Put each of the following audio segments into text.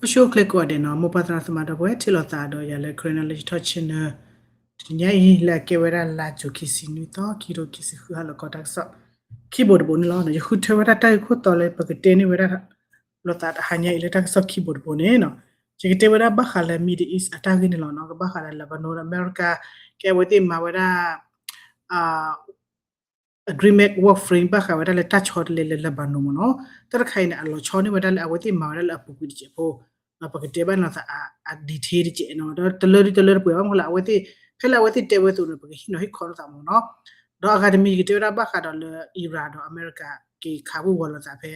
အိၣ်ဆူၣ်အိၣ်ချ့ကိးဂၤဒဲးနီၤ, မိၢ်ပၢ်သရၣ်သမါဒီပုၢ်ဝဲၢ် ထံၣ်လိာ်သးဒီးယၤလၢ Karen Knowledge Talk Channel တနံၤညါအံၤ လၢအကဲဝဲဒၣ်လါယူၤခံဆံနွံသီ ခံကထိခံဆံဃု ဟါလီၤခီ တၢ်ကစီၣ် ခံဘိတဘိန့ၣ်လီၤ. ယဃုထၢဝဲဒၣ်တၢ်ဂ့ၢ်ခိၣ်တီလၢပကတဲန့ၢ်ဝဲဒၣ်လိာ်သးတဟါညါအံၤလၢတၢ်ကစီၣ်ခံဘိတဘိန့ၣ်နီၤ, ယကတဲဝဲဒၣ်ဘၣ်ဃးလၢ Middle East အတၢ်ဂ့ၢ်န့ၣ်လီၤနီၤ, ကဘၣ်ဃးလၢ Lebanon ဒီး America ကဲအဝဲသ့ၣ်မၤဝဲဒၣ် agreement work frame ဘၣ်ဃးဝဲဒၣ်လၢတၢ်ဆီတလဲလၢ Lebanon မ့ၢ်နီၤ, တၢ်တခါအံၤန့ၣ် အလီၤဆီန့ၢ်ဝဲဒၣ်လၢအဝဲသ့ၣ်မၤဝဲဒၣ်လၢအပူၤကွံာ်တစဲးဖိ, ဒီးပကတဲဘၣ်လိာ်သးအ detail တစဲးနီၤ, ဒီးတလၢဒုတလၢတပှဲၤဘၣ်မ့ၢ်လၢအဝဲသ့ၣ် ဖဲလၢအဝဲသ့ၣ်တဲဝဲအသိးန့ၣ် ပကဟ့ၣ်နီၤဟ့ၣ်ခီလိာ်သးမ့ၢ်နီၤ, ဒီးအဂၤတမံၤယကတဲဝဲဒၣ်ဘၣ်ဃးဒီးလၢ Iran ဒီး America က့ၤခးဝံၣ်ဝီၤလိာ်သးဖဲ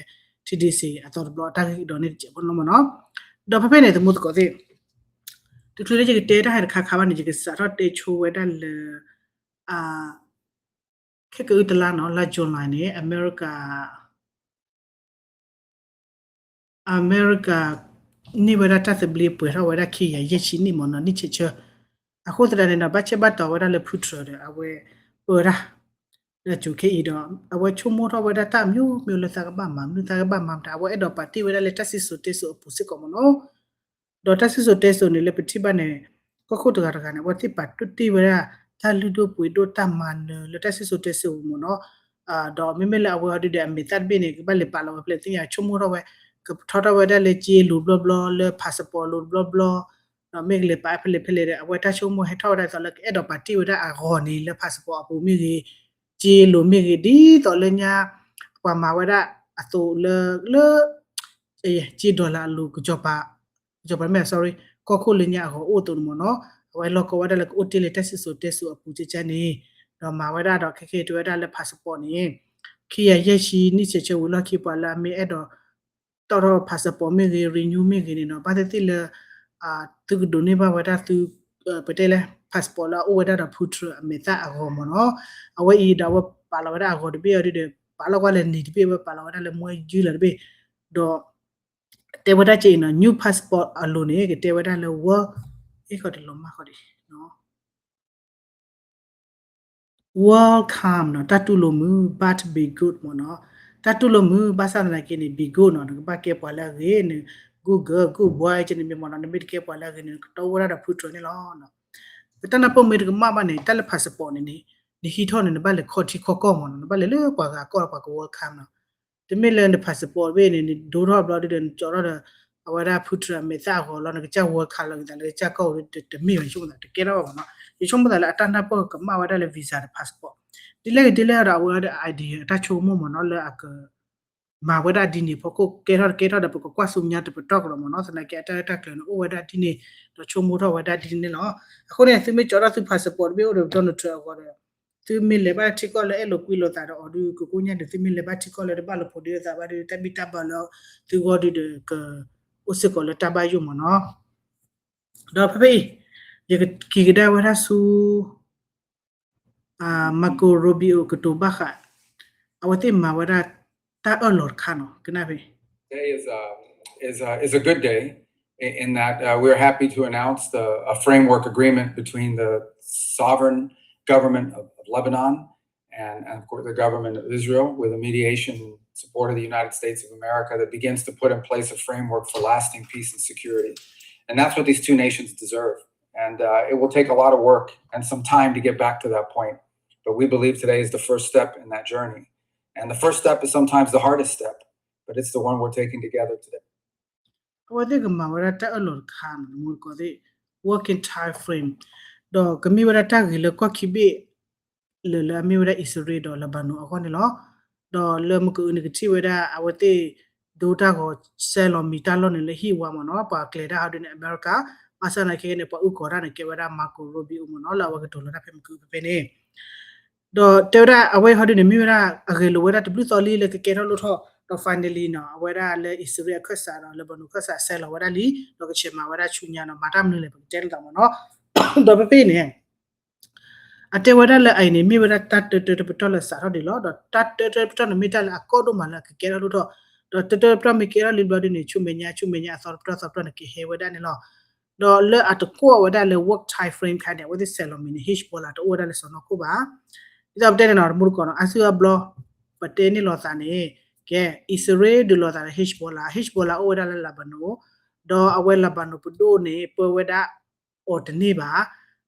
ထံဒ့စ့အသီတဘျီအတၢ်ဂ့ၢ်ဒီးန့ၣ်တစဲးဖိလီၤမ့ၢ်နီၤ, ဒီးဖဲဖဲန့ၣ် သမူသကိးသ့ၣ် တချုးလၢယကတဲတၢ်ဟဲတခါခါဘၣ်န့ၣ် ယကစးထီၣ်တဲဆိဝဲဒၣ်လၢ ခဲကအုတလါနီၤ လါ July န့ၣ် America America န့ၢ်ဝဲဒၣ်တၢ်သဘျ့ပှဲၤထီၣ်ဝဲဒၣ်ခံကယၤယဲၢ်ဆံနံၣ်မ့ၢ်နီၤ နံၣ်ဆဲးဆၢ, အဃိသတးန့ၣ်ဒီး ဘၣ်ဆၢဘၣ်တီၤဝဲဒၣ်လၢ ဖုထြၢဒီး အဝဲပၢတၢ် လၢကၠိခဲအံၤဒီး အဝဲဆိကမိၣ်ထီၣ်ဝဲဒၣ်တၢ်မျိုးမျိုးလၢသးကဘၣ်မၤမနုၤ သးကဘၣ်မၤမတၤ အဝဲအဲၣ်ဒိးပာ်တ့ၢ်ဝဲဒၣ်လၢတၢ်စံၣ်စိၤတဲစိၤအပူၤစ့ၢ်ကီးမ့ၢ်နီၤ, ဒီးတၢ်စံၣ်စိၤတဲစိၤန့ၣ် လၢပထံၣ်ဘၣ်န့ၣ် ကီၢ်ခိၣ်တဂၤတဂၤန့ၣ် အဝဲသ့ၣ်ပာ်တ့ၢ်ဝဲဒၣ် တၢ်လုၢ်ဒိၣ်ပှ့ၤဒိၣ်တၢ်မၤနၢၤလၢတၢ်စံၣ်စိၤတဲစိၤအပူၤမ့ၢ်နီၤ, ဒီးမ့မ့ၢ်လၢအဝဲအီၤဒုဒီး အမဲာ်သၣ်တဘ့ၣ်န့ၣ် ကဘၣ်လဲၤပာ်လီၤဝဲဖဲလဲၣ်သ့ၣ်ညါ ဆိကမိၣ်ထီၣ်ဝဲ ကထီထီၣ်ဝဲဒၣ်လၢက့လိၤဘျီဘျီလၢ passport လိၤဘျီဘျီ, ဒီးမ့ၢ်ကလဲၤပာ်ဖဲလဲၣ်ဖဲလဲၣ်ဒီး အဝဲတၢ်ဆိကမိၣ်ဟဲထီၣ်ဝဲဒၣ်သိးလၢကအဲၣ်ဒိးပာ်တ့ၢ်ဝဲဒၣ်အဂီၤန့ၣ် လၢ passport အပူၤမ့ၢ်ဂ့ၤ, က့လိၤမ့ၢ်ဂ့ၤ ဒ်သိးလၢညါ ပှၤမၤဝဲဒၣ်အသိးလၢ လၢ က့ dollar အလိၤ ကစီၤပၤ မ့ၢ် sorry ကီၢ်ခိၣ်လၢညါအဂီၤအိၣ်အသိးန့ၣ်မ့ၢ်နီၤ, အဝဲလီၢ်ကီဝဲဒၣ်လၢကအိၣ်တ့ၢ်လၢတၢ်စံၣ်စိၤတဲစိၤအပူၤကကန့ၣ်, ဒီးမၤဝဲဒၣ်ဒီးခဲက့တဲဝဲဒၣ်လၢ passport န့ၣ် ခံကယၤယဲၢ်ဆံနံၣ်ဆဲးဆၢဝံၤလီၢ်ခံ ပှၤလၢအမ့ၢ်အဲၣ်ဒိး တီၣ်ထီၣ် passport မ့ၢ်ဂ့ၤ renew မ့ၢ်ဂ့ၤန့ၣ်နီၤ ဘၣ်သ့ၣ်သ့ၣ်လၢ သုကဒိးန့ၢ်ဘၣ်ဝဲဒၣ်သု ပတဲလဲၣ် passport လၢအအိၣ်ဝဲဒၣ်ဒီး ဖုထြၢအမဲာ်သၣ်အဂီၤမ့ၢ်နီၤ, အဝဲအံၤဒီးအဝဲပာ်လီၤဝဲဒၣ်အဂီၤတဘ့ၣ်အီၤဒုဒီး ပာ်လီၤကွၢ်လၢနံၤတဘ့ၣ် အဝဲပာ်လီၤဝဲဒၣ်လၢမွဲယုၢ်လီၤတဘ့ၣ်, ဒီး တဲဝဲဒၣ်က့အံၤနီၤ new passport အလိၤန့ၣ် ကတဲဝဲဒၣ်လၢ world ဟ့ၣ်ခီဒံးလီၤမၢ်ခီဒံး welcome နီၤ တၢ်တူၢ်လိာ်မုာ် but be good မ့ၢ်နီၤ, တၢ်တူၢ်လိာ်မုာ် ဘၣ်ဆၣ်သနာ်က့န့ၣ် be good နီၤ နကဘၣ်ကဲပှၤလၢအဂ့ၤန့ၣ် good girl good boy ကန့ၣ်မ့ၢ်မ့ၢ်နီၤ နမ့ၢ်တကဲပှၤလၢအဂ့ၤန့ၣ် နကတီအိၣ်ဝဲဒၣ်ဒီးဖုထြၢန့ၣ်လီၤ. ပတၢ်နၢ်ပၢၢ်မ့ၢ်တကမၣ်ဘၣ်န့ၣ် တၢ်လၢ passport န့ၣ်န့ၣ် နဟံးထီၣ်န့ၣ် နဘၣ်လဲၤခီၣ်ထံခီၣ်ကီၢ်မ့ၢ်နီၤ နဘၣ်လဲၤလၢပှၤဂၤကီၢ်ပှၤက welcome နီၤ, တမ့ၢ်လၢန passport တဘ့ၣ်န့ၣ် နဒိထီၣ်ဘျီဒုဒီး နကၠီထီၣ်ဒီး အဝဲဒၣ်ဖုထြၢအမဲာ်သၣ်အဂီၤလီၤ နကစၢ် welcome လီၤကသးလၢကစၢ်ကီၢ်ပူၤ တမ့ၢ်ဘၣ် ယဆိကမိၣ်သး တကဲထီၣ်ဘၣ်မ့ၢ်နီၤ, ယဆိကမိၣ်သးလၢအတၢ်နၢ်ပၢၢ်ကမၣ်ဝဲဒၣ်လၢ visa ဒီး passport ဒ်လဲၣ်ဂ့ၤဒ်လဲၣ်ဒီး အဝဲဒၣ် idea အတၢ်ဆိကမိၣ်မ့ၢ်နီၤ လၢအက မၤဝဲဒၣ်ဒ်န့ၣ်အဖီခိၣ် ကဲထီၣ်တကဲထီၣ်ဒီး ပကကွၢ်ဆူညါတပတီၢ်ကဒီးမ့ၢ်နီၤ သနာ်က့အတၢ်ရဲၣ်တၢ်ကျဲၤန့ၣ် အိၣ်ဝဲဒၣ်ဒ်န့ၣ် ဒီးဆိကမိၣ်ထီၣ်ဝဲဒၣ်ဒ်န့ၣ်လီၤ. အဃိန့ၣ် သုမ့ၢ်ကၠီထီၣ်သု passport တဘ့ၣ်အိၣ်ဒီး Donald Trump အဂီၤဒီး သုမ့ၢ်လဲၤဘၣ်ထံကီၢ်လၢအဲၣ်လိာ်ကွံလိာ်သးဒီးအီၤဒုး ကကိညါဒုး သုမ့ၢ်လဲၤဘၣ်ထံကီၢ်လၢတဘၣ်လိာ်ဖိးဒ့လိာ်သးဘၣ်ဒုး တၢ်ဘံၣ်တၢ်ဘၢလၢသုဂီၢ်ဒုးဒီး ကအိၣ်စ့ၢ်ကီးလၢတၢ်ဘၣ်ယိၣ်မ့ၢ်နီၤ. ဒီးဖဲဖဲအံၤ ယကက့ၤကဒါဝဲဒၣ်ဆူ Marco Rubio ကတိၤဘၣ်ဃး အဝဲသ့ၣ်မၤဝဲဒၣ်တၢ်အၢၣ်လီၤတခါနီၤ ကနၣ်ဖဲ Today is a, is a, is a good day in, in that uh, we're happy to announce the, a framework agreement between the sovereign government of, of Lebanon and, and of course the government of Israel with a mediation support of the United States of America that begins to put in place a framework for lasting peace and security. And that's what these two nations deserve. And uh, it will take a lot of work and some time to get back to that point. But we believe today is the first step in that journey. And the first step is sometimes the hardest step, but it's the one we're taking together today. အဝဲသ့ၣ်ကမၤဝဲဒၣ်တၢ်အၢၣ်လီၤတခါနီၤ မူတကိးသ့ၣ် working time frame ဒီးကမ့ၢ်ဝဲဒၣ်တၢ်ဂ့ၤလၢကီၢ်ခံဘ့ၣ် လၢလၢအမ့ၢ်ဝဲဒၣ်အံၣ်စရ့လးဒီး Lebanon အဂီၢ်န့ၣ်လီၤ. ဒီးလၢမကအုန့ၣ်ကထံၣ်ဝဲဒၣ် အဝဲသ့ၣ်ဒိတၢ်ဂီၤ ဆဲးလီၤမံၤတၢ်လီၢ်န့ၣ် လၢဟံၣ်ဝါမ့ၢ်နီၤ ပှၤကျဲၤတၢ်ဟီဒုန့ၣ် အမဲရကၤ ဘၣ်ဆၣ်သနာ်က့န့ၣ် ပှၤအုၣ်ကီၤတၢ်န့ၣ် ကဲဝဲဒၣ် Marco Rubio မ့ၢ်နီၤ လၢအဝဲကတိၤလီၤတၢ်ဖဲမကအုဖဲဖဲန့ၣ် ဒီးတဲဝဲဒၣ် အဝဲဟီဒုန့ၣ် မ့ၢ်ဝဲဒၣ်အဂဲၤလိာ်ဝဲဒၣ်တဘျုးသီလံလၢကကဲထီၣ်လိၣ်ထီၣ် ဒီး finally နီၤ အဝဲဒၣ်လၢအံၣ်စရ့လးအခၢၣ်စးဒီး Lebanon အခၢၣ်စးဆဲးလီၤဝဲဒၣ်လံ ဒီးကဆဲးမၤဝဲဒၣ်ဆူညါနီၤ မၤတၢ်မနုၤလဲၣ် ပကတဲလိာ်သးမ့ၢ်နီၤ ဒီးဖဲဖဲန့ၣ် အတဲဝဲဒၣ်လၢအအံၤန့ၣ် မ့ၢ်ဝဲဒၣ်တၢ်တၢတၢတပတီၢ်လၢစးထီၣ်ဒံးလီၤ. ဒီးတၢ်တၢတၢတပတီၢ်န့ၣ် မ့ၢ်တၢ်လၢအကီဒိၣ်မးလၢအကကဲထီၣ်လိၣ်ထီၣ် ဒီးတၢတၢတပတီၢ်မ့ၢ်ကဲထီၣ်လံဘျီဒုန့ၣ် ဆူမဲာ်ညါ ဆူမဲာ်ညါအသီတပတီၢ်သီတပတီၢ်န့ၣ် ကဟဲဝဲဒၣ်န့ၣ်လီၤ. ဒီးလၢအတကွီၢ်ဝဲဒၣ်လၢ work time frame ခါန့ၣ် အဝဲသ့ၣ်ဆဲးလီၤမံၤန့ၣ် Hezbollah တအိၣ်ဝဲဒၣ်လၢစီၢ်နီၤခိၣ်ဘၣ်. ဒ်သိးပတဲန့ၣ်နီၤ တမူတကိးနီၤ အါစုအါဘျီ ပတဲန့ၢ်လိာ်သးန့ၣ် ကဲ အံၣ်စရ့လးဒုးလိာ်သးလၢ Hezbollah, Hezbollah အိၣ်ဝဲဒၣ်လၢ Lebanon, ဒီးအဝဲ Lebanon ပဒိၣ်န့ၣ် ပၢဝဲဒၣ်အီၤတန့ၢ်ဘၣ်,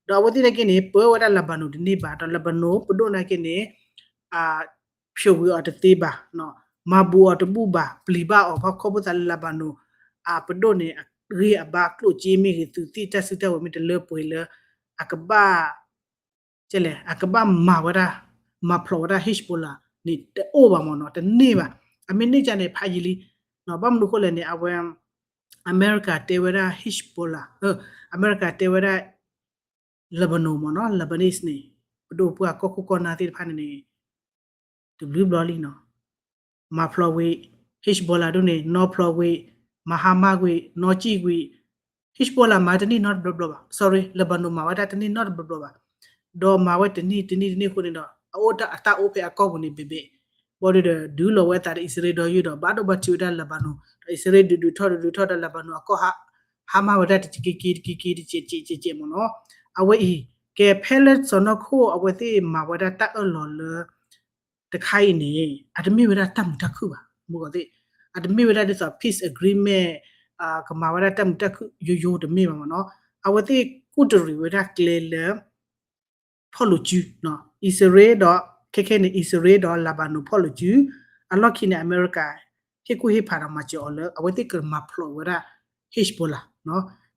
ဒီးအဝဲသ့ၣ်နာ်က့န့ၣ် ပၢဝဲဒၣ် Lebanon တန့ၢ်ဘၣ်, ဒီး Lebanon ပဒိၣ်နာ်က့န့ၣ် ဖျိးဝံၤအီၤတသ့ဘၣ်, မၤဘူးအီၤတဘူၣ်ဘၣ်, ပျံၤဘၣ်အီၤ ဖဲခီဖျိသးလၢ Lebanon အပဒိၣ်န့ၣ် အဂံၢ်အဘါ ကျိၣ်စ့မ့ၢ်ဂ့ၤ သုးသ့ၣ် တၢ်စုတၢ်ဝဲၤမ့ၢ်တလၢပှဲၤလၢ အကဘၣ် ကလဲၣ် အကဘၣ်မၤဝဲဒၣ် မၤဖျိးဝဲဒၣ် Hezbollah န့ၣ် တအိၣ်ဘၣ်မ့ၢ်နီၤ, တန့ၢ်ဘၣ်. အမ့ၢ်န့ၢ်ကန့ၣ် ဖးယံာ်လံ. ဘၣ်မနုၤအဃိလဲၣ်န့ၣ် အဝဲ အမဲရကၤတဲဝဲဒၣ် Hezbollah, အမဲရကၤတဲဝဲဒၣ် Lebanon မ့ၢ်နီၤ, Lebanese န့ၣ် ပဒိၣ်ပှၢ်ကီၢ်ခိၣ်ကီၢ်နၢ်သ့ၣ်တဖၣ်န့ၣ်န့ၣ် တဘျုးဘျီလံနီၤ. မၤဖျိးဝံၤ Hezbollah ဒ်န့ၣ် နီၢ်ဖျိးဝံၤ, မၤဟါမၢ်ကွံာ်, နီၢ်စံၣ်ကွံာ်, Hezbollah မၤတန့ၢ်နီတဘျီဘျီဘၣ်, sorry, Lebanon မၤဝဲဒၣ်တန့ၢ်နီတဘျီဘျီဘၣ်. ဒီးမၤဝဲတနံၣ်တနံၣ်တနံၣ်အဃိန့ၣ်ဒီး အအိၣ်တၢ်အတၢ်အိၣ်ဖဲအကီၢ်ပူၤန့ၣ် ဘ့ၣ်ဘ့ၣ်, ဘၣ်ဒီး ဒုးလီၤဝဲအသးဒီးအံၣ်စရ့လးဒီးယုၢ်ဒီး ဘၣ်ဒိဘၣ်ထံးဝဲဒၣ် Lebanon, ဒီးအံၣ်စရ့လးဒုးဒုးထီၣ်ဒုးဒုးထီၣ်ဒီး Lebanon အကီၢ် ဟါမၢ်ဝဲဒၣ်တက့က့တက့က့တက့က့တက့က့မ့ၢ်နီၤ. အဝဲအံၤ ကဲဖဲလၢစီၢ်နီၤခိၣ် အဝဲသ့ၣ်မၤဝဲဒၣ်တၢ်အၢၣ်လီၤလၢ တခါအံၤန့ၣ် အတမ့ၢ်ဝဲဒၣ်တၢ်မုာ်တၢ်ခုၣ်ဘၣ်, မ့ၢ်ဂီၤသ့ၣ်, အတမ့ၢ်ဝဲဒၣ်ဒ်သိး peace agreement, ကမၤဝဲဒၣ်တၢ်မုာ်တၢ်ခုၣ်ယိယိတမ့ၢ်ဘၣ်မ့ၢ်နီၤ. အဝဲသ့ၣ်ကူၣ်တရံးဝဲဒၣ်ကျဲလၢ ဖီၣ်လိာ်စု, အံၣ်စရ့လးဒီး ခဲခဲန့ၣ် အံၣ်စရ့လးဒီး Lebanon ဖီၣ်လိာ်စု, အလီၢ်ခံန့ၣ် အမဲရကၤ ဟ့ၣ်ကူၣ်ဟ့ၣ်ဖးဒီးမၤစၢၤအီၤလၢ အဝဲသ့ၣ်ကမၤဖျိးဝဲဒၣ် Hezbollah,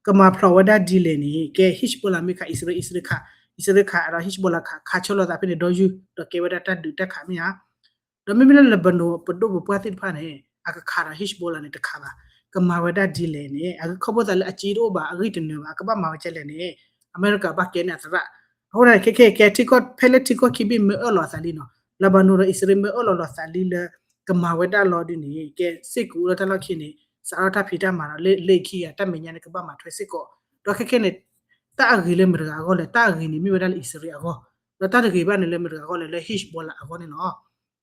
ကမၤဖျိးဝဲဒၣ်ဒ်လဲၣ်န့ၣ် ကဲ Hezbollah မ့ၢ်ခးအံၣ်စရ့လး, အံၣ်စရ့လးခး, အံၣ်စရ့လးခးဒီး Hezbollah ခး ခးဆၢလိာ်သးဖဲန့ၣ်ဒီးယုၢ် ဒီးကဲဝဲဒၣ်တၢ်ဒုးတၢ်ခးမ့ၢ်ဧါ. ဒီးမ့မ့ၢ်လၢ Lebanon ပဒိၣ်ပပှၢ်သ့ၣ်တဖၣ်န့ၣ် အကခးဒီး Hezbollah န့ၣ်တခးဘၣ်, ကမၤဝဲဒၣ်ဒ်လဲၣ်န့ၣ် အဂံၢ်ခီဖျိသးလၢအစ့တအိၣ်ဘၣ် အဂံၢ်တနၢၤဘၣ် အကဘၣ်မၤဝဲဒ်လဲၣ်န့ၣ် အမဲရကၤဘၣ်ကဲန့ၣ်အသရၣ်. အဃိန့ၣ် ခဲခဲကဲထံကီၢ် ဖဲလၢထံကီၢ်ခံဘ့ၣ်မ့ၢ်အၢၣ်လီၤအသးလံနီၤ, Lebanon ဒီးအံၣ်စရ့လးမ့ၢ်အၢၣ်လီၤလီၤသးလံလၢ ကမၤဝဲဒၣ်လီၤဒ်န့ၣ် ကဲစ့ၢ်ကီးလၢတၢ်လီၢ်ခံန့ၣ် စးထီၣ်တၢ်ဖံးတၢ်မၤဒီး လၢလၢခံဂၤတၢ်မဲာ်ညါန့ၣ် ကဘၣ်မၤထွဲစ့ၢ်ကီး. ဒီးခဲခဲန့ၣ် တၢ်အဂ့ၤလၢမတၤတဂၤအဂီၢ်လဲၣ်, တၢ်အဂ့ၤန့ၣ်မ့ၢ်ဝဲဒၣ်လၢအံၣ်စရ့လးအဂီၢ်, ဒီးတၢ်တဂ့ၤဘၣ်န့ၣ်လၢမတၤတဂၤအဂီၢ်လဲၣ်, လၢ Hezbollah အဂီၢ်န့ၣ်လီၤ.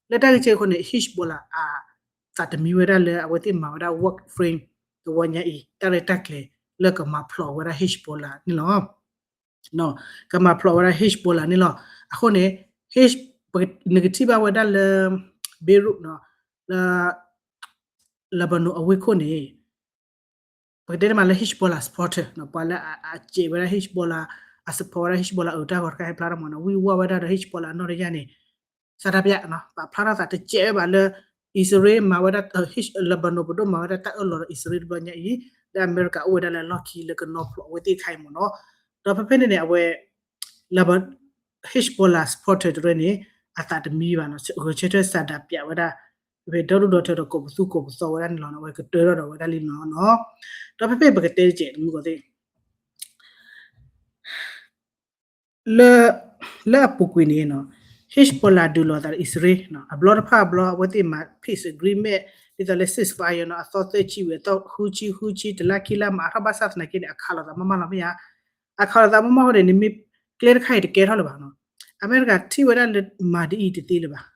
လၢတၢ်ဂ့ၢ်ကဲအဃိန့ၣ် Hezbollah အသးတမံဝဲဒၣ်လၢအဝဲသ့ၣ်မၤဝဲဒၣ် work frame တဝီညါအံၤ တၢ်ရဲၣ်တၢ်ကျဲၤလၢကမၤဖျိးဝဲဒၣ် Hezbollah န့ၣ်လီၤ. ကမၤဖျိးဝဲဒၣ် Hezbollah န့ၣ်လီၤ. အဃိန့ၣ် နကထံၣ်ဘၣ်ဝဲဒၣ်လၢ Beirut နီၤ, လၢ Lebanon အဝ့ၢ်ခိၣ်န့ၣ် ပကတဲတမံၤလၢ Hezbollah supporter နီၤ, ပှၤလၢအစဲးဝဲဒၣ် Hezbollah, အ support ဝဲဒၣ် Hezbollah အတၢ်ဂီၤတခါဟဲဖျါထီၣ်မ့ၢ်နီၤ, ဝံဝဲဒၣ်ဒီး Hezbollah အနီၢ်တယၢ်န့ၣ် စးထီၣ်ပျး ပာ်ဖျါထီၣ်သးတစဲးဝဲဘၣ်လၢ အံၣ်စရ့လးမၤဝဲဒၣ် Lebanon ပဒိၣ်မၤဝဲဒၣ်တၢ်အၢၣ်လီၤဒီးအံၣ်စရ့လးတဘျီညါအံၤ လၢအမဲရကၤအိၣ်ဝဲဒၣ်လၢအလီၢ်ခံလၢကနီၤဖျိးအဝဲသ့ၣ်တခါအံၤမ့ၢ်နီၤ. ဒီးဖဲဖဲန့ၣ်န့ၣ် အဝဲ Hezbollah supporter တရၢန့ၣ် အသးတမံဘၣ်နီၤ, ဂဲၤဆၢထၢၣ်စးဒးပျးဝဲဒၣ် ဖဲဒီဒူၣ်ဒီထၢဒီးကိးပသူကိးပသီဝဲဒၣ်န့ၣ်လီၤ, အဝဲကတၢၢ်ထီၣ်ဒီးဝဲဒၣ်လံနီၤနီၤ. ဒီးဖဲဖဲပကတဲတကဲးတမုၢ်ကီၢ်သ့ၣ် လၢ လၢအပူၤကွံာ်န့ၣ်နီၤ Hezbollah ဒုးလိာ်သးဒီးအံၣ်စရ့လး အဘျီတဖၣ်အဘျီ အဝဲသ့ၣ်မၤ peace agreement ဒ်သိးလၢ ceasefire နီၤ, အသီသၢဆံဝံၤအသီဃုဆံ ဃုဆံ တလါခံလါမၤအါထီၣ်ဘၣ်ဆၣ်သနာ်က့န့ၣ် အခးလိာ်သးမးမးလီၤမ့ၢ်ဧါ. အခးလိာ်သးမးမးအဃိန့ၣ် နမ့ၢ်ကျဲတခါအံၤတကဲထီၣ်လၢၤဘၣ်နီၤ. အမဲရကၤထံၣ်ဝဲဒၣ်လၢမၤဒ်အံၤတသ့လၢၤဘၣ်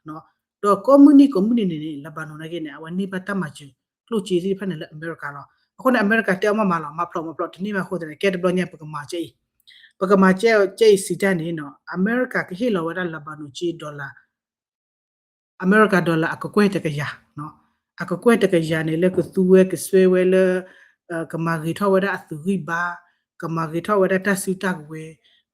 ဒီးကိးမုၢ်နံၤကိးမုၢ်နံၤန့ၣ်န့ၣ် Lebanon နာ်က့န့ၣ် အဝဲန့ၢ်ဘၣ်တၢ်မၤစၢၤကျိၣ်စ့သ့ၣ်တဖၣ်န့ၣ်လၢအမဲရကၤလီၤ. အဃိန့ၣ် အမဲရကၤတဲအီၤမးမးလီၤ, မၤဖျိးမၤဖျိးတန့ၢ်ဘၣ်အဃိသတးန့ၣ် ကဲတဘျီညါပကမၤကဲအံၤ, ပကမၤကဲအံၤစံးတၢ်န့ၣ်နီၤ အမဲရကၤကဟ့ၣ်လီၤဝဲဒၣ် Lebanon က့ dollar အမဲရကၤ dollar အကကွဲၢ်တကယၤ, အကကွဲၢ်တကယၤန့ၣ် လၢကသူဝဲကစွဲဝဲလၢ ကမၤဂ့ၤထီၣ်ဝဲဒၣ်အသုးဂံၢ်ဘါ, ကမၤဂ့ၤထီၣ်ဝဲဒၣ်တၢ်စုတၢ်ကဝဲ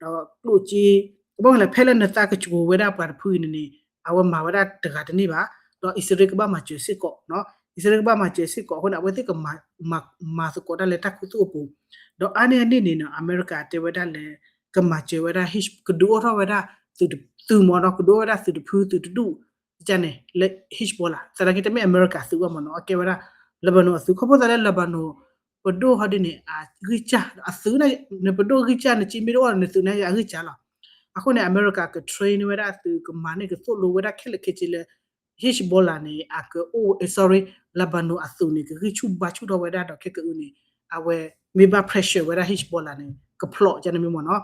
ၤ, ဒီးကျိၣ်စ့, ဘၣ်မနုၤလဲၣ် ဖဲလၢနသးကစူၤဝဲဒၣ်ပှၤတဖုအံၤန့ၣ်န့ၣ် အဝဲမၤဝဲဒၣ်တဂၤတန့ၢ်ဘၣ်, ဒီးအံၣ်စရ့လးကဘၣ်မၤစၢၤစ့ၢ်ကီး, အံၣ်စရ့လးကဘၣ်မၤစၢၤစ့ၢ်ကီးအဃိန့ၣ် အဝဲသ့ၣ်ကမၤသကိးတၢ်လၢတၢ်ခူသူၣ်အပူၤ, ဒီးအါန့ၢ်အန့ၣ်န့ၣ်နီၤ အမဲရကၤတဲဝဲဒၣ်လၢ ကမၤစၢၤဝဲဒၣ် ကဒုးအိ၁ထီၣ်ဝဲဒၣ် သုးမ့ၢ်ဒီး ကဒုးအိ၁ဝဲဒၣ်သုးတဖုသုးတဒူၣ် န့ၣ် လၢ Hezbollah သနာ်က့တမ့ၢ်အမဲရကၤသုးဘၣ်မ့ၢ်နီၤ အကဲဝဲဒၣ် Lebanon အသုး ခီဖျိသးလၢ Lebanon ပဒိၣ်ဟီဒ်န့ၣ် အဂံၢ်စၢ် အသုးန့ၣ် နပဒိၣ်ဂံၢ်စၢ် နစ့မ့ၢ်တအိၣ် နသုးန့ၣ်အဂံၢ်စၢ်လီၤ. အဃိန့ၣ် အမဲရကၤက train ဝဲဒၣ်အသုး ကမၤန့ၢ်ကသိၣ်လိဝဲဒၣ်ခဲလၢာ်ခဲဆ့လၢ Hezbollah န့ၣ် အကအိၣ် sorry Lebanon အသုးန့ၣ် ကဂံၢ်ဆူၣ်ဘါဆူၣ်ထီၣ်ဝဲဒၣ်ဒီးခဲကအုန့ၣ် အဝဲမ့ၢ်ဘၣ် pressure ဝဲဒၣ် Hezbollah န့ၣ် ကဖျိးကန့ၣ်မ့ၢ်မ့ၢ်နီၤ.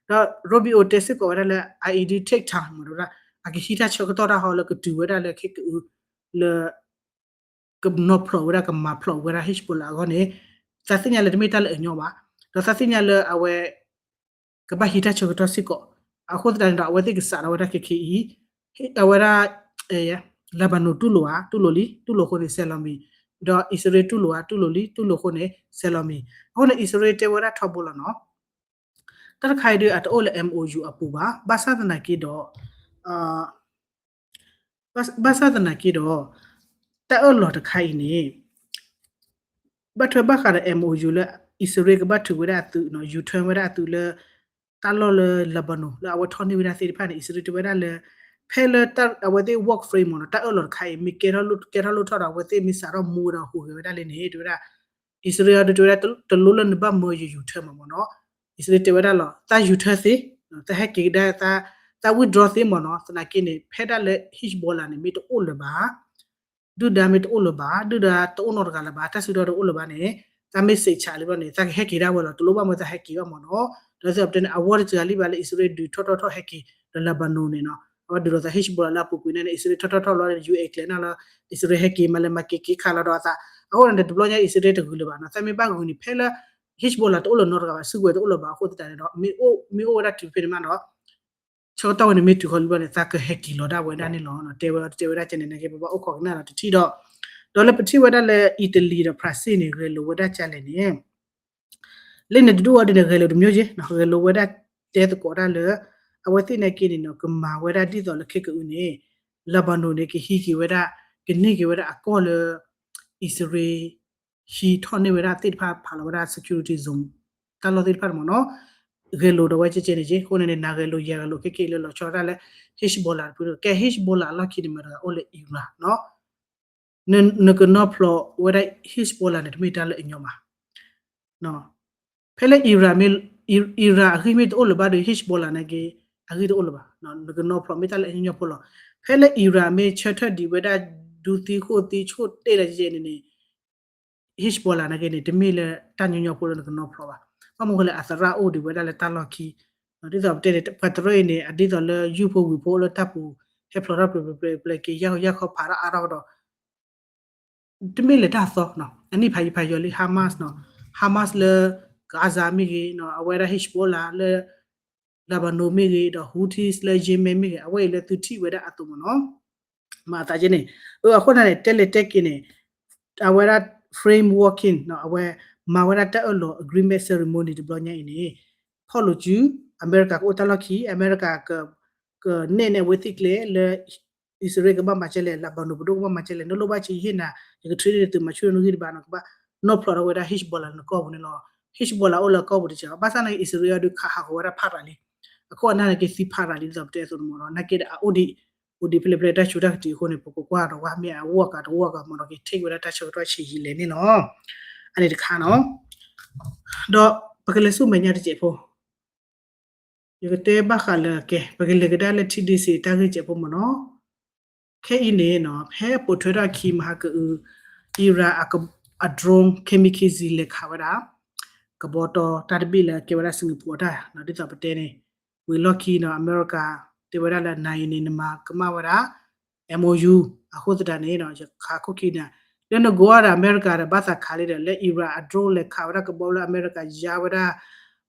ဒီး Rubio တဲစ့ၢ်ကီးဝဲဒၣ်လၢ I E D take time မ့ၢ်ဝဲဒၣ် အကဟံးတၢ်ဆၢကတီၢ်တၢ်ဟီလၢကတုၤဝဲဒၣ်လၢခဲကအု လၢ ကနီၤဖျိးဝဲဒၣ် ကမၤဖျိးဝဲဒၣ် Hezbollah အဂီၢ်န့ၣ် သးသ့ၣ်ညါလၢတမ့ၢ်တၢ်လၢအညီဘၣ်. ဒီးသးသ့ၣ်ညါလၢအဝဲ ကဘၣ်ဟံးတၢ်ဆၢကတီၢ်စ့ၢ်ကီး. အဃိသတးန့ၣ်ဒီး အဝဲသ့ၣ်ကစးထီၣ်ဝဲဒၣ်ခဲခဲအံၤ အဝဲဒၣ် Lebanon တူၢ်လိာ်ဧါ တူၢ်လိာ်လံ တူၢ်လိာ်အဃိန့ၣ် စဲးလီၤမံၤ ဒီးအံၣ်စရ့လးတူၢ်လိာ်ဧါ, တူၢ်လိာ်လံ, တူၢ်လိာ်အဃိန့ၣ် ဆဲးလီၤမံၤ. အဃိန့ၣ် အံၣ်စရ့လးတဲဝဲဒၣ်ထီဘိလီၤနီၤ. တၢ်တခါအံၤဒုး အတအိၣ်လၢ MOU အပူၤဘၣ်. ဘၣ်ဆၣ်သနာ်က့ဒီး ဘၣ်ဆၣ်သနာ်က့ဒီး တၢ်အၢၣ်လီၤတခါအံၤန့ၣ် ဘၣ်ထွဲဘၣ်ဃးဒီး MOU လၢ အံၣ်စရ့လးကဘၣ်ထုးဝဲဒၣ်အသုး, U-turn ဝဲဒၣ်အသုးလၢ တၢ်လီၢ်လၢ Lebanon လၢအဝဲထီၣ်န့ၢ်ဝဲဒၣ်သ့ၣ်တဖၣ်န့ၣ် အံၣ်စရ့လးတဲဝဲဒၣ်လၢ ဖဲလၢအဝဲသ့ၣ် work frame မ့ၢ်နီၤ, တၢ်အၢၣ်လီၤတခါအံၤ မ့ၢ်ကဲထီၣ်ထီၣ်ဒီး အဝဲသ့ၣ်မ့ၢ်စးထီၣ်မူဝဲဒီးဟူးဂဲၤဝဲဒၣ်လံန့ၣ် တဲဝဲဒၣ် အံၣ်စရ့လးဒီးတဲဝဲဒၣ် တလိၣ်လၢနဘၣ်မၢယ U-turn မ့ၢ်နီၤ. အံၣ်စရ့လးတဲဝဲဒၣ်လီၤ သး U-turn သ့, သးဟဲက့ၤကဒါ သး withdraw သ့မ့ၢ်နီၤ. သနာ်က့န့ၣ် ဖဲဒၣ်လၢ Hezbollah န့ၣ် မ့ၢ်တအိၣ်လၢၤဘၣ် ဒုၣ်ဒါမ့ၢ်တအိၣ်လၢၤဘၣ်, ဒုၣ်ဒါတအိၣ်နီတဂၤလၢၤဘၣ်, တၢ်စုဒီတအိၣ်လၢၤဘၣ်န့ၣ် သးမ့ၢ်စံးဆးလံဘျီန့ၣ် သးကဟဲက့ၤဒၣ်ဝဲလီၤ. တလိၣ်ဘၣ်မၢသးဟဲက့ၤဘၣ်မ့ၢ်နီၤ. ဒီးသ့ၣ်အပတဲန့ၣ် အဝဲတစှၤလံဘၣ်လၢ အံၣ်စရ့လးဒုးထီၣ်ထီၣ်ထီၣ်ဟဲက့ၤဒီး Lebanon န့ၣ်နီၤ. အဝဲဒုးဒီးသး Hezbollah လၢအပူၤကွံာ်န့ၣ် အံၣ်စရ့လးထီၣ်ထီၣ်ထီၣ်လီၤ ယူၢ်အဲၣ်ကျဲၤန့ၣ်လီၤ. အံၣ်စရ့လးဟဲက့ၤမးလၢ မၤက့ၤက့ၤခးလီၤဒီးအသး. အဃိန့ၣ် တဘျီညါအံၣ်စရ့လးတဂုာ်လၢၤဘၣ်နီၤ. သးမ့ၢ်ဘၣ်ဂုာ်န့ၣ် ဖဲလၢ Hezbollah တအိၣ်လၢၤနီတဂၤဘၣ်, စုကဝဲၤတအိၣ်လၢၤဘၣ်အဃိသတးန့ၣ်ဒီး မ့ၢ်အိၣ်ဝဲဒၣ်တုၤဖဲန့ၣ်မးဒီး ဆၢကတီၢ်ဝဲန့ၣ်မ့ၢ်တုၤဃီၤလံဘျီန့ၣ် သးကဟဲက့ၤလီၤဒၣ်ဝဲဒၣ်န့ၣ်လီၤ. တဲဝဲတဲဝဲဒၣ်ကဲန့ၣ် နကဲပဘၣ်အိၣ်ခိးကနၣ်ဒီးတထံၣ်ဒီး ဒီးလၢပထံၣ်ဝဲဒၣ်လၢ အံၣ်တလံၤဒီး ဖြၣ်စ့ၣ်န့ၣ် ဂဲၤလိာ်ဝဲဒၣ်ကလဲၣ်န့ၣ် လၢန့ၣ်တဒူၣ်အီၤဒ်န့ၣ် ဂဲၤလိာ်တမံၤက့, ဂဲၤလိာ်ဝဲဒၣ်တဲသကိးတၢ်လၢ အဝဲသ့ၣ်နာ်က့န့ၣ်နီၤ ကမၤဝဲဒၣ်ဒ်သိးလၢခဲကအုန့ၣ် Lebanon န့ၣ် ကဟံးက့ၤဝဲဒၣ် ကန့ၢ်က့ၤဝဲဒၣ်အကီၢ်လၢ အံၣ်စရ့လး ဟံးထီၣ်န့ၢ်ဝဲဒၣ်သ့ၣ်တဖၣ် ဖးလီၤဝဲဒၣ် security zone တၢ်လီၢ်သ့ၣ်တဖၣ်န့ၣ်မ့ၢ်နီၤ. ဂဲၤလိာ်ဒီးဝဲကဲကဲန့ၣ်က့, အဃိန့ၣ်န့ၣ် နဂဲၤလိာ်ယဲၤဂဲၤလိာ်ခဲကဲလၢလီၤဆီဒၣ်တၢ်လၢ Hezbollah တဖုန့ၣ် ကဲ Hezbollah အလီၢ်ခံန့ၣ်မ့ၢ်တဂၤအိၣ်လၢ Iran နီၤ. နကနီၤဖျိးဝဲဒၣ် Hezbollah န့ၣ် တမ့ၢ်တၢ်လၢအညီမး ဖဲလၢ Iran မ့ၢ် Iran အဂံၢ်မ့ၢ်တအိၣ်လၢၤဘၣ်ဒီး Hezbollah နာ်က့ အဂံၢ်တအိၣ်လၢၤဘၣ်. နကနီၤဖျိးမ့ၢ်တၢ်လၢအညီညီဖိလီၤ. ဖဲလၢ Iran မ့ၢ်ဆၢထၢၣ်ဒံးဝဲဒၣ် ဒူသံဃိၣ်သံဆိၣ်တ့ၢ်လၢကဲန့ၣ်န့ၣ် Hezbollah နာ်က့န့ၣ် တမ့ၢ်လၢတၢ်ညီညီဖိလၢနကနီၤဖျိးဘၣ်. ဘၣ်မနုၤဃိလၢအသရၣ်အိၣ်ဒံးဝဲဒၣ်လၢတၢ်လီၢ်ခံ ဒ်သိးပတဲန့ၣ် ပှၤတရၢအံၤန့ၣ် အဒ်သိးလၢယုၢ်ဖိဝံၤဖိလၢတၢ်ပူၤ ဟဲဖျိးထီၣ်ပျဲၢ်ပျဲၢ်ပျဲၢ်က့ၤ ယၢ်ဃီယၢ်ခီဖးထီၣ်အါထီၣ်ကဒီး တမ့ၢ်လၢတၢ်သီနီၤ. အနံၣ်ဖးယံၤဖးယီၤလံ Hamas နီၤ, Hamas လၢ Gaza မ့ၢ်ဂ့ၤ, အဝဲဒၣ် Hezbollah လၢ Lebanon မ့ၢ်ဂ့ၤ, ဒီး Houthis လၢ Yemen မ့ၢ်ဂ့ၤ, အဝဲအံၤလၢသုထံၣ်ဝဲဒၣ်အသိးမ့ၢ်နီၤ. မၤသးကဲန့ၣ်, အဃိန့ၣ် တဲလဲၤတဲက့ၤန့ၣ် အဝဲဒၣ် frameworking နီၤ, အဝဲမၤဝဲဒၣ်တၢ်အၢၣ်လီၤ agreement ceremony တဘျီညါအံၤန့ၣ် ဖီၣ်လိာ်စု အမဲရကၤကအိၣ်တၢ်လီၢ်ခံ, အမဲရကၤ ကနဲၣ်န့ၢ်အဝဲသ့ၣ်ကျဲလၢ အံၣ်စရ့လးကဘၣ်မၤကဲလဲၣ်, Lebanon ပဒိၣ်ကဘၣ်မၤကဲလဲၣ်, နလိၣ်ဘၣ်ဆံးယဟ့ၣ်နၤ, ယက treat နသုးမၤဆူၣ်နဂံၢ်တဘၣ်နီၤ, ကဘၣ်နီၤဖျိးထီၣ်ဝဲဒၣ် Hezbollah နကီၢ်ပူၤန့ၣ်လီၤ. Hezbollah အိၣ်လၢအကီၢ်ပူၤတကဲး, ဘၣ်ဆၣ်နာ်က့ အံၣ်စရ့လးဒုးခးဟးဂီၤဝဲဒၣ်ဖးရၤလံ, အခိၣ်အနၢ်နာ်က့သံဖးရၤလံ ဒ်သိးပတဲအသိးန့ၣ်မ့ၢ်နီၤ, နာ်က့ဒီးအအိၣ်ဒံး အိၣ်ဒံးဖဲလဲၣ်ဖဲလဲၣ်တၢ်ဆူးတၢ်ကတုၤအဃိန့ၣ် ပကကွၢ်ဒီးဝဲမ့ၢ်အဝီၢ်ကးတဝီၢ်ကးမ့ၢ်နီၤ, ကထံၣ်ဝဲဒၣ်တၢ်ဆၢကတီၢ်ဆံးယံာ်လဲၣ်န့ၣ်လီၤ. အန့ၣ်တခါနီၤ, ဒီးပကလဲၤဆူမဲာ်ညါတစဲးဖိ ယကတဲဘၣ်ဃးလၢကဲ ပကလဲၤကဒါလၢ ထံဒ့စ့ တၢ်ဂ့ၢ်စဲးဖိမ့ၢ်နီၤ, ခဲအံၤန့ၣ်နီၤ ဖဲပိာ်ထွဲထီၣ်ခံမဟါကအု Iran အ drone kamikaze လဲၤခးဝဲဒၣ် ကဘီတီတၢ်တဘ့ၣ်လၢကဲဝဲဒၣ် Singapore တၢ်နီၤ, ဒ်သိးပတဲန့ၣ် ဝံၤလီၢ်ခံနီၤ အမဲရကၤတဲဝဲဒၣ်လၢနၤအံၤန့ၣ် နမၤကမၣ်ဝဲဒၣ် MOU အဃိသတးန့ၣ်နီၤ ယခးခိၣ်ခံနၤ လၢနဂီၢ်ဒီးအမဲရကၤဒီးဘၣ်သးခးလံဒီး လၢ Iran အ drone လဲၤခးဝဲဒၣ်ကဘီလၢအမဲရကၤယါဝဲဒၣ်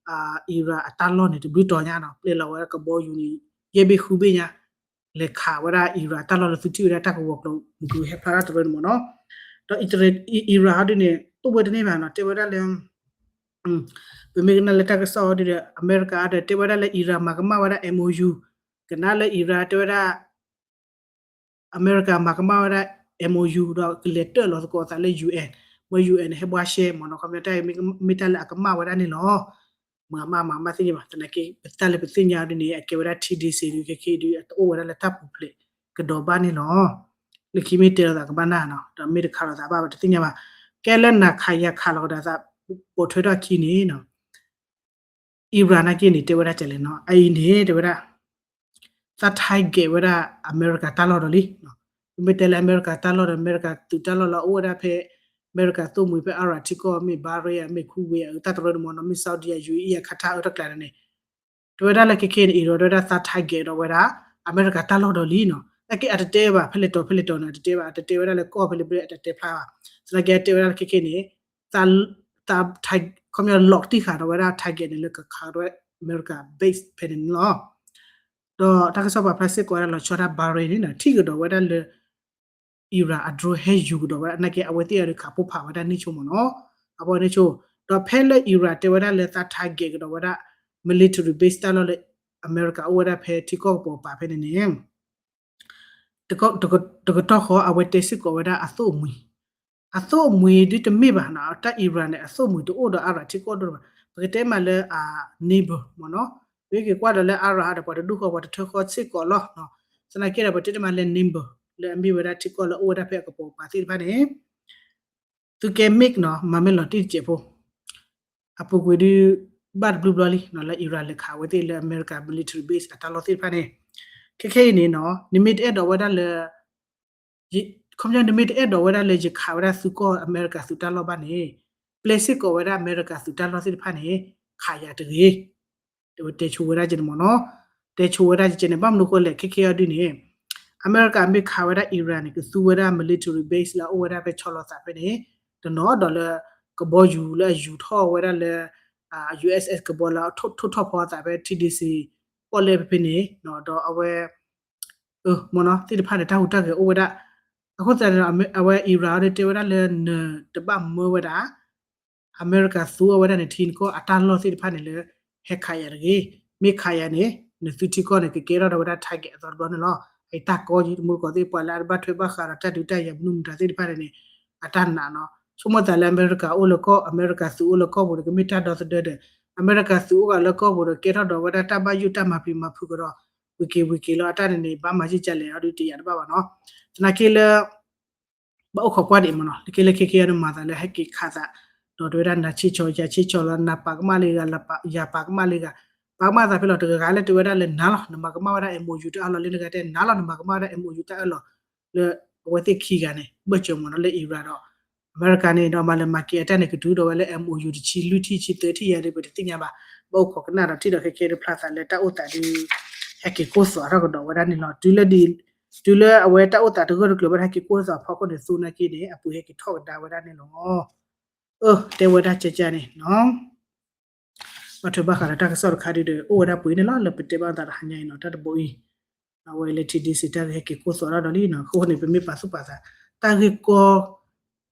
Iran အတၢ်လီၢ်န့ၣ် တဘျုးတီၤညါနီၤ ပျဲလီၤဝဲဒၣ်ကဘီယူၤန့ၣ် ယဲၢ်ဘ့ၣ်ဃုဘ့ၣ်ညါ လဲၤခးဝဲဒၣ် Iran တၢ်လီၢ်လၢသုထံၣ်ဝဲဒၣ်တၢ်ကဝီၤကျိၤ မုၢ်ကဟဲဖျါထီၣ်တရၢန့ၣ်မ့ၢ်နီၤ, ဒီး Iran ဟီဒ်န့ၣ် တအိၣ်ဝဲတန့ၢ်ဘၣ်နီၤ တဲဝဲဒၣ်လၢ ပမ့ၢ်ကနၣ်လၢတၢ်ကစီၣ်အီၤဒ်ဒီး အမဲရကၤဒီး တဲဝဲဒၣ်လၢ Iran မၤကမၣ်ဝဲဒၣ် MOU ကနၣ်လၢ Iran တဲဝဲဒၣ် အမဲရကၤမၤကမၣ်ဝဲဒၣ် MOU ဒီးကလဲၤတၢၢ်လီၤသကိးအသးလၢ UN, မ့ၢ် UN န့ၣ် ဟဲဘှါရှဲမ့ၢ်နီၤ ခီပညီတၢ်အံၤမ့ၢ်တၢ်လၢအကမၣ်ဝဲဒၣ်န့ၣ်လီၤ. မၤမၤမၤမၤသ့ၣ်ညါဘၣ် သနာ်က့ ပတၢ်လၢပသ့ၣ်ညါဒ်န့ၣ် အကဲဝဲဒၣ် ထံဒ့စ့ ဒုးခဲက့ဒုး အတအိၣ်ဝဲဒၣ်လၢတၢ်ပူၤဖျဲးကဒီးဘၣ်န့ၣ်လီၤ. လၢခံမ့ၢ်တဲလိာ်သးကဘၣ်နၢ်နီၤ ဒီးမ့ၢ်တခးလိာ်သးဘၣ် ပတသ့ၣ်ညါဘၣ်. ကဲလၢနၤခးယၤခးလီၤကဒီးသး ပိာ်ထွဲထီၣ်ခံန့ၣ်နီၤ Iran နာ်က့န့ၣ် တဲဝဲဒၣ်ကလဲၣ်နီၤ အအံၤန့ၣ် တဲဝဲဒၣ် သး target ဝဲဒၣ်အမဲရကၤတၢ်လီၢ်ဒီးလံ. ပမ့ၢ်တဲလၢအမဲရကၤတၢ်လီၢ်ဒီး အမဲရကၤသုးတၢ်လီၢ်လၢအအိၣ်ဝဲဒၣ်ဖဲ အမဲရကၤသိၣ်မှံၤဖဲ Iraq ထံကီၢ် မ့ၢ် Bahrain မ့ၢ် Kuwait တၢ်တရၢန့ၣ်မ့ၢ်နီၤ မ့ၢ် Saudi အ UAE အ Qatar အၢတၢ်ကျါန့ၣ် တဲဝဲဒၣ်လၢခဲခဲန့ၣ် Iran တဲဝဲဒၣ်သး target ဒီးဝဲဒၣ် အမဲရကၤတၢ်လီၢ်ဒီးလံနီၤ. နာ်က့အတတဲဘၣ် ဖဲလဲၣ်တီၤဖဲလဲၣ်တီၤန့ၣ် အတတဲဘၣ် အတတဲဝဲဒၣ်လၢကီၢ်ဖဲလဲၣ်ဖဲလဲၣ် အတတဲဖျါဘၣ်. သနာ်က့တဲဝဲဒၣ်လၢခဲခဲန့ၣ် သး သး ခီပညီ lock တံၢ်ဃာ်ဒီးဝဲဒၣ် target န့ၣ်လၢကခးဒီးဝဲ အမဲရကၤ base ဖဲန့ၣ်န့ၣ်လီၤ. ဒီးတၢ်ကစီၣ်ပာ်ဖျါစ့ၢ်ကီးဝဲဒၣ်လီၤဆီဒၣ် Bahrain န့ၣ်နီၤ ထံၣ်ကဒီးဝဲဒၣ်လၢ Iran အ drone ဟဲယူၤကဒီးဝဲဒၣ် နာ်က့ အဝဲသ့ၣ်အံၤဒီးခးဖိဖးဝဲဒၣ်န့ၢ်ဆိမ့ၢ်နီၤ. အဘီန့ၣ်ဆိ ဒီးဖဲလၢ Iran တဲဝဲဒၣ်လၢသး target ကဒီးဝဲဒၣ် military base တၢ်လီၢ်လၢ အမဲရကၤအိၣ်ဝဲဒၣ်ဖဲထံကီၢ်ကပိာ်ကပၤဖဲန့ၣ်န့ၣ် တကတီၢ်ဃီ အဝဲတဲစ့ၢ်ကီးဝဲဒၣ်အသိၣ်အမှံၤ, အသိၣ်အမှံၤဒ်တမ့ၢ်ဘၣ်နီၤ, တၢ် Iran န့ၣ် အသိၣ်အမှံၤတအိၣ်ဒီး Iran ထံကီၢ်ဒိၣ်ဘၣ်, ပကတဲမးလၢအ neighbor မ့ၢ်နီၤ. ပက့ၤကွၢ်ဒီးလၢ Iran ဒီးပှၤတဒူၣ်ဃီပှၤတထၢဃီစ့ၢ်ကီးလီၤ. သနာ်က့ဒီး ပတဲတမးလၢ neighbor လၢအမ့ၢ်ဝဲဒၣ်ထံကီၢ်လၢအအိၣ်ဝဲဒၣ်ဖဲအကပိာ်ကပၤသ့ၣ်တဖၣ်န့ၣ် သုကဲ MiG နီၤ မၤမ့ၢ်လီၤတံၢ်တစဲးဖိ အပူၤကွံာ်ဒုး ဘၣ်တဘျုးဘျီလံနီၤ လၢ Iran လဲၤခးဝဲသ့ၣ်လၢအမဲရကၤ military base အတၢ်လီၢ်သ့ၣ်တဖၣ်န့ၣ်, ခဲခဲအံၤန့ၣ်နီၤ နမ့ၢ်တအဲၣ်ဒိးဝဲဒၣ်လၢ ခီပညီ နမ့ၢ်တအဲၣ်ဒိးဝဲဒၣ်လၢယခးဝဲဒၣ်သုကီၢ်အမဲရကၤသုးတၢ်လီၢ်ဘၣ်န့ၣ်, ပျဲစ့ၢ်ကီးဝဲဒၣ်အမဲရကၤသုးတၢ်လီၢ်သ့ၣ်တဖၣ်န့ၣ် ခးယၤတဂ့ၤ တဲဝဲ တဲဆိဝဲဒၣ်ကဲန့ၣ်မ့ၢ်နီၤ. တဲဆိဝဲဒၣ်ကဲန့ၣ် ဘၣ်မနုၤဃိလဲၣ် ခဲခဲအံၤဒုးန့ၣ် အမဲရကၤမ့ၢ်ခးဝဲဒၣ် Iran န့ၣ် ကသူဝဲဒၣ် military base လၢအအိၣ်ဝဲဒၣ်ဖဲဆီလီၤသးဖဲန့ၣ် တနီၤဒီးလၢ ကဘီယူၤလၢအယူၤထီၣ်ဝဲဒၣ်လၢ USS ကဘီလၢအထိၣ်ထီၣ်ဖီအသးဖဲ TDC ပီၣ်လဲၣ်ဖဲဖဲန့ၣ် ဒီးအဝဲ မ့ၢ်နီၤ သ့ၣ်တဖၣ်န့ၣ် တၢ်ဟူးတၢ်ဂဲၤအိၣ်ဝဲဒၣ်. အဃိသတးန့ၣ် အဝဲ Iran အံၤဒုးတဲဝဲဒၣ်လၢနတဘၣ်မၢဝဲဒၣ် အမဲရကၤသူအီၤဝဲဒၣ်န့ၣ် ထံကီၢ်အတၢ်လီၢ်သ့ၣ်တဖၣ်န့ၣ်လၢ ဟဲခးယၤတဂ့ၤ. မ့ၢ်ခးယၤန့ၣ် နသုထံကီၢ်န့ၣ် ကကဲထီၣ်ဒီးဝဲဒၣ် target အသီတဘျီန့ၣ်လီၤ. အတၢ်ကီယံၤ တမူတကိးသ့ၣ် ပှၤလၢအတဘၣ်ထွဲဘၣ်ဃးဒီးတၢ်ဒုးတၢ်ယၤမနုၤမတၤသ့ၣ်တဖၣ်န့ၣ်န့ၣ် အတၢ်နာ်နီၤ. ဆိကမိၣ်သးလၢအမဲရကၤအိၣ်လၢကီၢ် အမဲရကၤသူအိၣ်လၢကီၢ်ပူၤဒီး ကမ့ၢ်တၢ်ဒီသဒၢဒီး အမဲရကၤသူအိၣ်ဂၤလၢကီၢ်ပူၤဒီး ကဲထီၣ်ဒီးဝဲဒၣ်တၢ်ဘၣ်ယိၣ်တၢ်မၤပျံၤမၤဖုးကဒီး ဝံၤက့ၤဝံၤက့ၤလီၤ အတၢ်န့ၣ်န့ၣ် ဘၣ်မၤယံာ်ကလဲာ်အီၤဒုးတယၤတဘၣ်ဘၣ်နီၤ. သနာ်က့လၢ ဘၣ်အိၣ်ခိးကွၢ်ဒံးမ့ၢ်နီၤ လၢကဲလၢခဲခဲအံၤန့ၣ် မၤသးလၢဟဲက့ၤခးသး ဒီးတဲဝဲဒၣ်နၤဆ့ဆီ ယၤဆ့ဆီလီၤ နၤပာ်ကမၣ်လၢဂၤ ယၤပာ်ကမၣ်လၢဂၤ ပာ်ကမၣ်သးဖဲလီၤ တဂၤဂၤလၢတဲဝဲဒၣ်လၢနၤလီၤ နမၤကမၣ်ဝဲဒၣ် MOU တၢ်အၢၣ်လီၤ လၢနဂၤတဲနၤလီၤ နမၤကမၣ်ဝဲဒၣ် MOU တၢ်အၢၣ်လီၤ လၢအဝဲသ့ၣ်ခံဂၤန့ၣ် ဘၢၣ်စၢၤမ့ၢ်နီၤ လၢ Iran ဒီး အမဲရကၤန့ၣ်ဒီး မၤလၢမၤက့ၤအတၢ်န့ၣ် ကတုၤဒီးဝဲလၢ MOU တဆံလွံၢ်ထံၣ်ဆံသၢထံၣ်ယၤဒီး ပတသ့ၣ်ညါဘၣ်. ဘၣ်အိၣ်ခိးကနၣ်ဒီးထံၣ်ဒီးခဲခဲတဖျါသးလၢတၢ်အိၣ်သးဒုး ဟဲက့ၤကိၢ်သွးထီၣ်ကဒီးဝဲဒၣ်န့ၣ်လီၤ. တုၤလၢဒ် တုၤလၢအဝဲတၢ်အိၣ်သးတဂၢၢ်တကျၢၤဘၣ် ဟဲက့ၤကိၢ်သွးဖီခိၣ်န့ၣ် သိနာ်က့န့ၣ် အပူၤဟဲက့ၤထီၣ်ကဒါဝဲဒၣ်န့ၣ်လီၤ. အၢ တဲဝဲဒၣ်ကဲကဲန့ၣ်နီၤ ဘၣ်ထွဲဘၣ်ဃးဒီးတၢ်ကစီၣ်တခါဒုးဒီး အိၣ်ဝဲဒၣ်ပှဲၤန့ၣ်လီၤ လၢပတဲဘၣ်သးတဟါညါအံၤနီၤ တၢ်တဘိအံၤ အဝဲလၢ TDC တၢ်ဂ့ၢ်ဟဲက့ၤကိၢ်သွးထီၣ်ဒီးလံနီၤ အဃိန့ၣ် ပမ့ၢ်ပာ်သူၣ်ပာ်သး တၢ်ဂ့ၢ်ကီ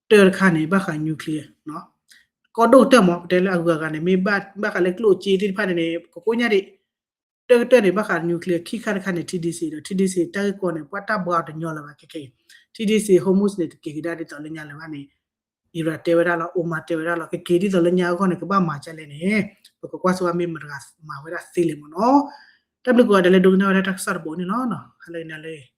တၢၢ်တခါန့ၣ် ဘၣ်ဃး nuclear ကီဒိၣ်ကတၢၢ်မ့ၢ် ပတဲလၢအဂုၤအဂၤန့ၣ် မ့ၢ်ဘၣ်ဃးလၢကျိၣ်စ့သ့ၣ်တဖၣ်န့ၣ်န့ၣ် ကကိညၢ်ဒံး တၢၢ်ကတၢၢ်န့ၣ် ဘၣ်ဃး nuclear ခံခါတခါန့ၣ် TDC ဒီး TDC တၢ်ဂ့ၢ်ကီန့ၣ် ပှၤတၢ်ဘှါအီၤတညီလၢၤဘၣ် ခဲခဲအံၤ TDC Hormuz န့ၣ် တက့ၤကဒါဒ်သိးလၢညါလၢၤဘၣ်န့ၣ် Iran တဲဝဲဒၣ်လီၤ Oman တဲဝဲဒၣ်လီၤ ကက့ၤဒ်သိးလၢညါအဂီၢ်န့ၣ် ကဘၣ်မၤဒ်လဲၣ်န့ၣ် ပကကွၢ်ဆိဝဲမ့ၢ်မတၤတဂၤမၤဝဲဒၣ်သ့လဲၣ်မ့ၢ်နီၤ. တၢ်ဘျုးကိးဂၤဒဲးလၢဒိကနၣ်ဝဲဒၣ်တၢ်ကစီၣ်တဘိန့ၣ်လီၤ. ဟါလၢအဂ့ၤန့ၣ်လၢ